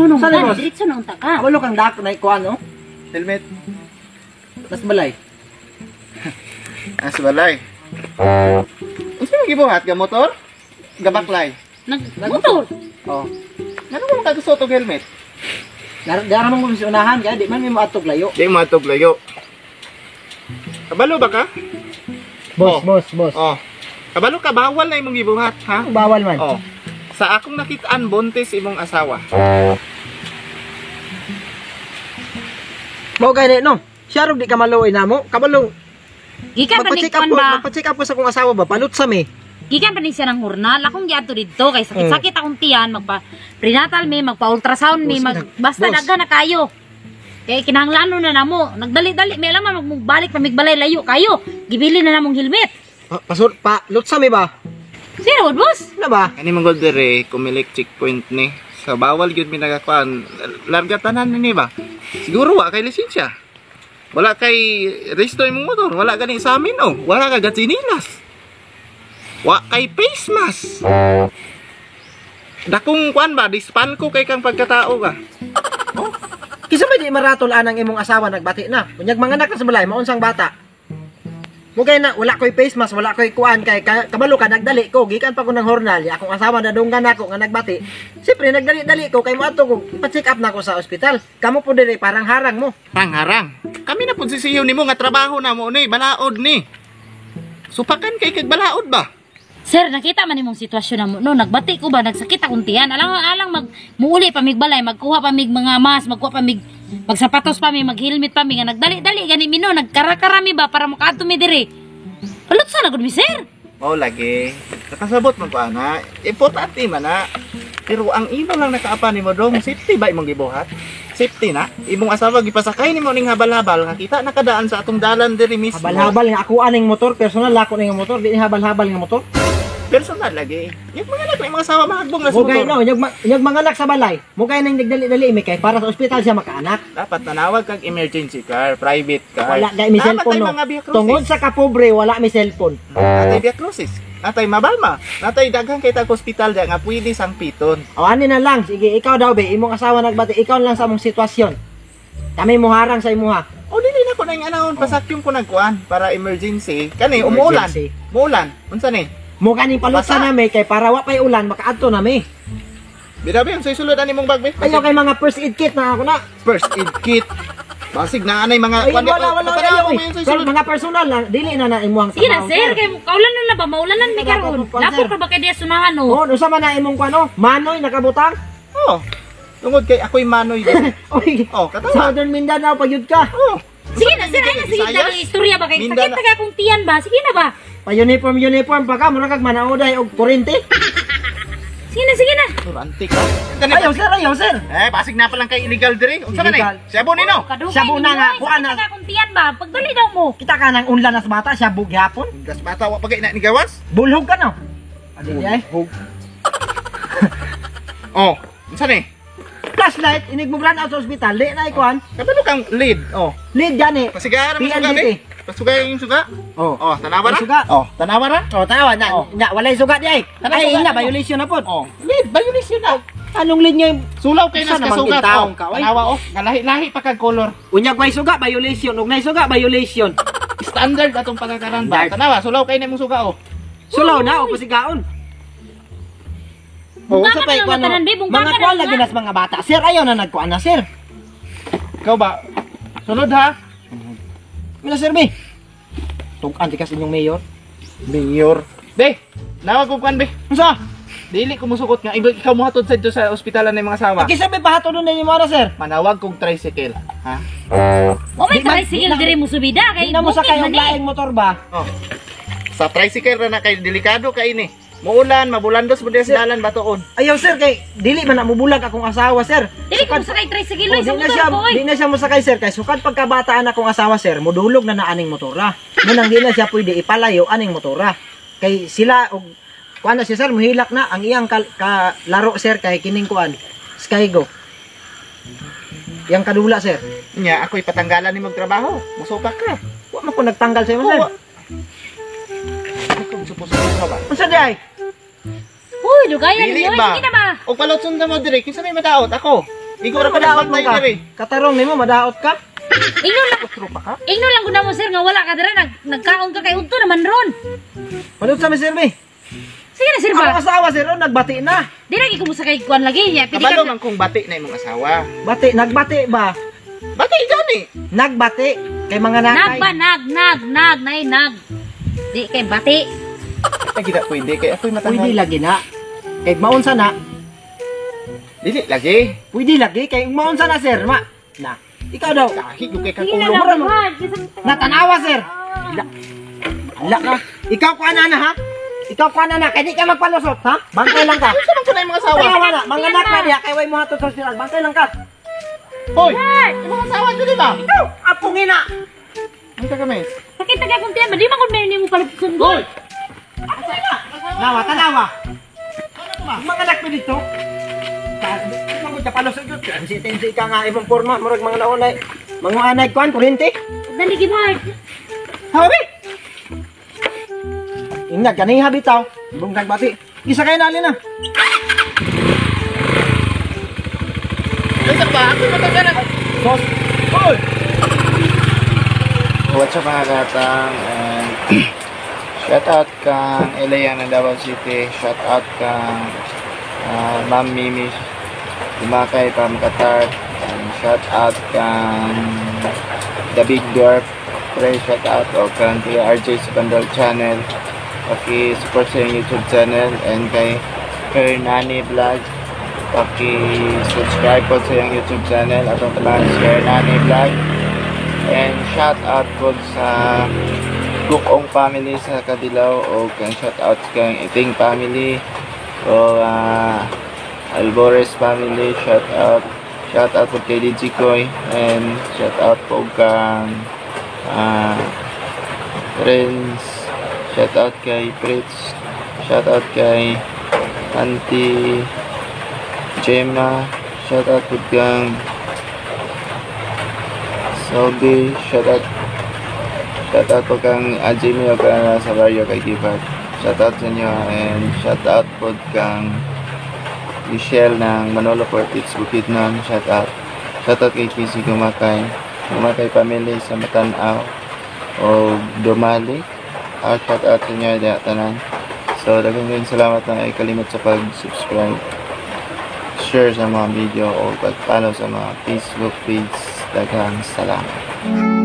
Hunong Saan ka, boss? diretso na unta ka. Kabalo kang dako na ikuan, no? Helmet. Nas balay. As balay. Unsa man gibuhat ga motor? Gabaklay. Nagmotor. Oh. Ngano mo makagsuot og helmet? Dara man ko sa unahan kaya di man may moadtog layo. Di mo layo. Kabalo ba ka? Boss, Oh. boss, boss. Oh. Kabalo ka, bawal na imong gibuhat, ha? Bawal man. Oh. Sa akong nakitaan, buntis imong asawa. Mao gani no. Siya rog di ka maluoy namo. Kabalo Gikan pa ni magpa-check up kuan ko, ba? magpa-check up ko sa kong asawa ba palut sa mi. Gikan pa ni siya ng hurnal. Akong giadto didto kay sakit-sakit akong tiyan, magpa prenatal mi, magpa ultrasound mi, Boss, mag basta boss. daghan na kayo. Kay kinahanglan na namo. Nagdali-dali mi alam man magbalik pa migbalay layo kayo. Gibili na namong helmet. Pa, pasur pa lut sa mi ba? Sino boss? Ano ba? Kani mong dire, kumilik checkpoint ni. Sa bawal gyud mi nagakuan, larga tanan ni ba? Siguro wa kay lisensya. Wala kay resto imong motor, wala gani sa amin oh. Wala ka gatsinilas. Wa kay face mask. Dakong kuan ba, dispan ko kay kang pagkatao ka. Kisa may di maratol anang imong asawa nagbati na. Unyag mga anak na sa balay, maunsang bata. Mo kay na wala koy face mask, wala koy kuan kay kabalo ka nagdali ko gikan pa ko ng hornal, ya, akong asawa nadunggan nako nga nagbati. Siyempre nagdali-dali ko kay moadto ko ipa-check up na ko sa ospital. Kamo po dire parang harang mo. Harang-harang. Kami na pud sisiyo nimo nga trabaho na mo ni, balaod ni. Supakan kay kag balaod ba? Sir, nakita man imong sitwasyon na mo. No, nagbati ko ba, nagsakit akong tiyan. Alang alang mag muuli pa mig balay, magkuha pa mig mga mask, magkuha pa mig magsapatos pa mi, mag-helmet pa mi nga nagdali-dali gani mi no, nagkara-karami ba para makaadto mi diri. Palot sa na gud mi sir. Mao lagi. Nakasabot man ko ana. Importante man na. Pero ang imo lang nakaapa nimo dong, safety ba imong gibuhat? Safety na. Imong asawa gipasakay nimo ning habal-habal nga kita nakadaan sa atong dalan diri mismo. Habal-habal nga ako aning motor, personal lako ning motor, di ni habal-habal nga motor. Personal lagi. Yung mga anak na imong asawa mahagbong na sa Mo kay motor. no, unyag mga anak sa balay. Mo kay nang nagdali-dali mi kay para sa ospital siya makaanak. Dapat nanawag kag emergency car, private car. Wala kay mi Dapat cellphone ay no. mga Via Crucis. Tungod sa kapobre wala mi cellphone. Natay Via Crucis. Natay Mabalma. Natay daghan kay tag ospital diya nga pwede sang piton. O ani na lang, sige ikaw daw be, imong asawa nagbati, ikaw na lang sa among sitwasyon. Kami muharang sa imuha. O dili na ko na yung anahon, pasakyong ko nagkuan para emergency. Kani umuulan. Emergency. Muulan. Unsa ni? Mo kaning palutsa Basa. nami kay para wa pay ulan makaadto nami. Birabi ang sulod ani mong bag be. Ayaw kay mga first aid kit na ako na. First aid kit. Basig na anay mga Ay, wala wala Patanaw ayaw. mo Eh. yung Pero sulod. mga personal lang, dili na na imuhang Sige na trabaho, sir, kay kaulanan na ba maulanan mi karon. Sir. Lapot pa ba kay diya sunahan no? Oh, unsa man na imong kuan oh? Manoy nakabutang. Oh. Tungod kay ako'y manoy din. Oy. Oh, katawa. Southern Mindanao pagyud ka. Oh. Sige na sir, ay na sige Visayas? na ang istorya ba kay sakit Mindanao. na ka akong tiyan ba? Sige na ba? Pa uniform uniform pa ka mura kag manauday og kurente. Sige na, sige na. Durante ka. Kani Ayaw sir, ayaw sir. Eh, basig na pa lang kay illegal diri. Unsa man Illegal. eh? Siyabo nino. Kadugay Sabo na ninyo, nga, ay, kuha sakit na. na akong tiyan ba? Pagdali daw mo. Kita ka nang unlan nas bata siya bugyapon. Gas bata wa pa kay na ni gawas. Bulhog ka no. Adi di ay. Oh, unsa ni? Flashlight inig mo brand out sa ospital, di na ikuan. Kabalo kang lead. Oh. Lead gani. Pasigahan mo suga PLDT. be. Pasuga yung suga. Oh. Oh, tanawa ra. May suga. Oh, tanawa ra. Oh, tanawa na. Oh. Na walay sugat di ay. Tanaw Ay, sugat ina mo. violation na pod. Oh, lead violation na. Anong lead niya? Sulaw kay Isa nas namang kasugat. taong Oh, ka, oy. tanawa oh. Galahi-lahi pa kag color. Unyag way suga violation, ug nay suga violation. Standard atong pagkakaran ba. Standard. Tanawa, sulaw kay na imong suga oh. Sulaw na o pasigaon. Oh, Bungka sa ka pa'y na lang kuwan, matanan, be. Bungka mga ka na kuwan lang, lagi ha? nas mga bata. Sir, ayaw na nagkuan na, sir. Ikaw ba? Sunod ha. Mila sir, be. Tugan di kas inyong mayor. Mayor. Be, nawag ko kuan be. Unsa? Dili ko musukot nga ikaw mo hatod sa sa ospitalan ng mga asawa. Aki sir, be pahatod na ninyo ara, sir. Manawag kog tricycle, ha? O may Di man- tricycle di na- diri mo subida kay Di na mo bukid sakay man og eh. laing motor ba? Oh. Sa tricycle ra na kay delikado kay ini. Muulan, mabulandos mo diya sa dalan batuon. Ayaw sir kay dili man na mubulag akong asawa sir. Dili ko sakay tricycle Oh, oy, sa di na motor siya, ko oy. di na siya mosakay sir kay sukad pagkabataan akong asawa sir, mudulog na na aning motora. Munang di na siya pwede ipalayo aning motora. Kay sila og kuan na siya sir, muhilak na ang iyang ka, laro sir kay kining kuan Skygo. Yang kadula sir. Nya ako'y patanggalan ni magtrabaho. Musupak ka. Wa man ko nagtanggal sa imo sir. Oo. Ano kung supo-supo ka ba? Unsa di ay? Uy, dugayan Dili ninyo oy, ba? sige na ba? O palotson na mo dire, kinsa may madaot ako. Igo ra pa Madaot nagbantay man ka. diri. Katarong nimo madaot ka. Ingnon lang, Tropa ka. ingnon lang gud namo sir nga wala ka dira nagkaon ka kay udto naman ron. Manod sa mi sir mi. Sige na sir Ako ba. asawa sir, oh, nagbati na. Di lagi ko mo kay kuan lagi ya. Pili Kabalo ka. man kung bati na imong asawa. Bati, nagbati ba? Bati gani. Nagbati kay mga Nag nakay. ba nag nag nag nay nag. Di kay bati. Ay kita pwede kay ako'y Pwede matangay. lagi na. Kay maunsa na, Dili lagi. pwede lagi kay maunsa na sir, ma. Na. Ikaw daw. Kahit yung kay kang Sige na ulo. lang. Mura mo. Brad. Natanawa sir. Ala. Ala ka. Ikaw ko ana na ha. Ikaw ko ana na kay di ka magpalusot ha. Bangkay lang ka. Unsa man ko na imong asawa? Tanawa na, mga anak na diha kay way mo hatod sa ospital. Bangkay lang ka. Hoy! Imong asawa dili ba? Ikaw, apong ina. Unsa ka mes? Sakit na kay kung tiyan ba di man kun may nimo palupson gol. Nawa, tanawa. Mga anak mo dito. Mga ka palusot yun. Tensi, tensi ka nga imong forma. Murag mga naunay. Mga anay kuan, kurente. Dali gid Mark. Habi! Ingat, ganiha bitaw. Ibong nagbati. Isa kayo nalin na. Unsa ba? Ako'y matangay na. Sos. Hoy! What's up mga katang and shout out kang Elea ng Davao City, shout out kang Ma'am Mimi Lumakay from Qatar, and shout out kang The Big Dwarf, pre shout out o kang Kuya RJ sa Bandol Channel, paki-support sa iyong YouTube channel and kay Hernani Vlog, paki-subscribe po sa iyong YouTube channel atong tabangan si Hernani Vlog. And shout out po sa Gukong family sa Kadilaw o kang shout out kang Iting family o Albores family, shout out po kay DJ Koy and shout out po kang Renz, shout out kay Fritz, shout out kay Auntie Gemma, shout out po kang Sobi, shout out po kang Jimmy o kang sa baryo kay Gifford. Shout out sa inyo and shout out po kang Michelle ng Manolo Portits Bukidnon. Shout out. Shout out kay Casey Gumakay. Gumakay family sa Matanaw o Dumali. Shout out sa inyo diha tanan. So daghang kayong salamat na ay kalimot sa pag-subscribe, share sa mga video o pag-follow sa mga Facebook page. Daghang salamat.